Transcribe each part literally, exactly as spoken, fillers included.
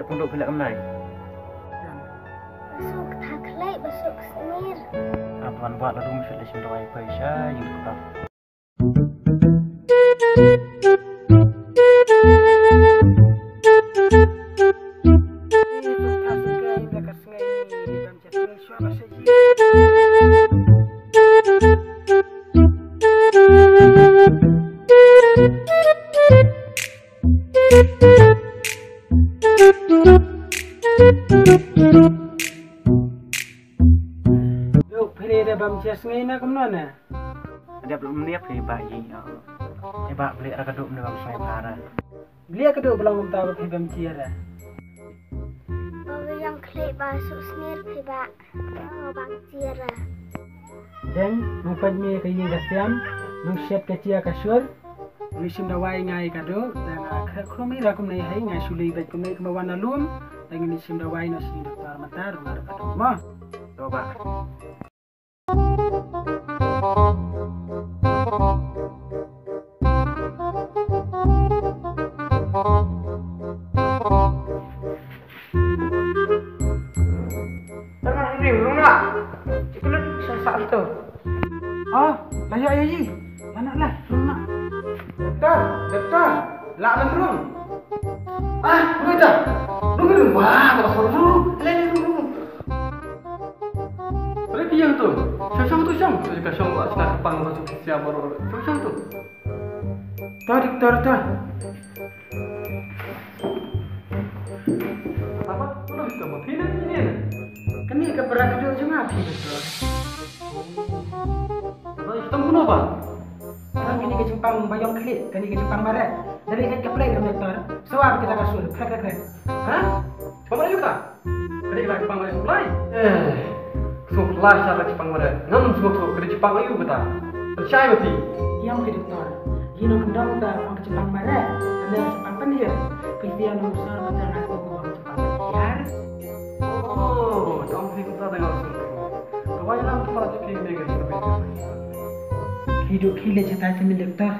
Pynduh phi leh kumne. Ba suk tha khlei, ba suk snier. Ap wan bad la dum phi leh shim dawai phi sha ïing doktor. Duk phi re bam ches ngai na kumno na? Dep lum ne phi ba yi na. E ba bli ra ka duk ne bam sai ba ra. Bli ka duk belong kumta ba phi bam chia ra. Ba yang khlei ba su snir phi ba. Ba bam chia ra. Deng, nang paj mi ka yi ka siam, nang shet ka chia ka shur. Ngi shim dawai ngai ka duk, da nga khreh khrum ïa kumne hai ngai shu lei bad kumne kumba wan na lum, da ngi shim dawai na shi doktor mata rung ar ka duk mo. To ba. Tara ni rung na. Chiklut sa sa tu. Oh, la ya ya yi. Mana lah, rung na. Doktor, doktor, la ban rung. Ah, rung dah. Rung rung wah, tak rung rung. Le le rung rung. Boleh diam tu. Shong shong tu shong. Tu ka shong wah sina kepang tu siap baru. Shong shong tu. Tah, doktor, tah. Apa? Mana kita mau pindah ini? Kani ka para ka duk jong nga phi doktor. Apa? Kita mau apa? Kani ka jingpang ba ïong khlieh, kani ka jingpang baret. Dari ka plei doktor. Sawab kita ka sur, kret kret kret. Ha? Cuma mana kita? Ka dei ka jingpang ba ïong Blai. Eh, sngewbha sha ka jingpang ba dei. Ngam sngewthuh ka dei jingpang aïu kata. Pynshai ba phi. Ïa phi doktor. Ïa nongkyndong ta ong ka jingpang ba dei. Ka dei ka jingpang pynhiar. Phi ïa nong sor ba dei ka jingpang pynhiar. Oh, tang phi kata dei ngam sngewthuh. Ka wai lam tu para jingpang ne ka jingpang. Ki duk ki le jingtai sha min doktor.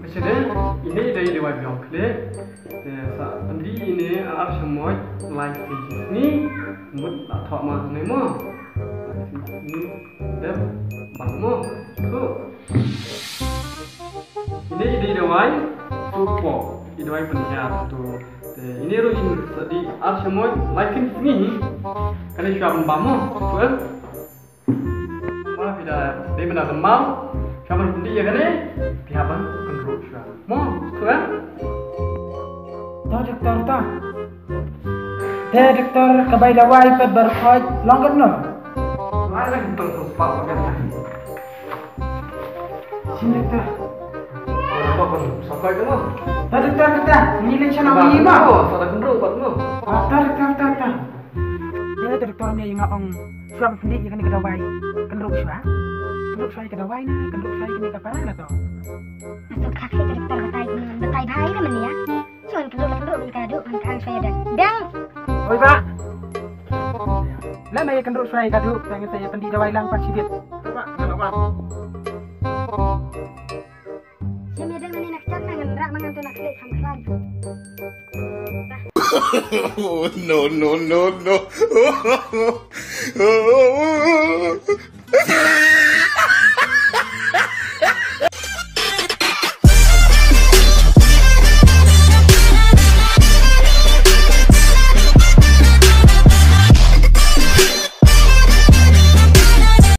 Phi sngewthuh, ine i dei i dawai ba ïong khlieh. Te sa pyndih ine ar shamoit lai shi sngi. Mut la thoh ma ne mo. Lai shi sngi dep bang mo. Tu. Ine i dei i dawai tu po. I dawai pynhiar tu. Te ine ruh in sa dih ar shamoit lai shi sngi. Kane shuwa ban bam mo. Tu em. Ma phi da dei ban da tymmen. Shuwa ban pyndih ïa kane phi hap ban kynruh shuwa. Mo, tu em? To doktor to. Te doktor ka bai dawai pat bar khot long katno? Lai lang tong tong pa kan. Sini doktor. Apa pun sa khot mo? To doktor doktor. Ni le chana ni ma. Sa da kynruh pat mo. To doktor to to. Ïa, te doktor, ne ïa nga ong shuwa ban pyndih ïa kane ka dawai. Kynruh shuwa. Kynruh shuwa ïa ka dawai ne kynruh shuwa ïa kane ka para na to. Nga sngewthuh ka doktor, batai batai bha ïa ka mania. Shuwa kynruh la kynruh ïa ka duk, ngan kang shuwa ïa dang. Dang. Oi ba. Lada ïa kynruh shuwa ïa ka duk, tang ïa pyndih dawai lang pat shibit. Ba, ba, ba. Shem ïa dang nane na kjat na ngan rah ma ngan to na khleh kham khlaiñ. Oh, no, no, no, no.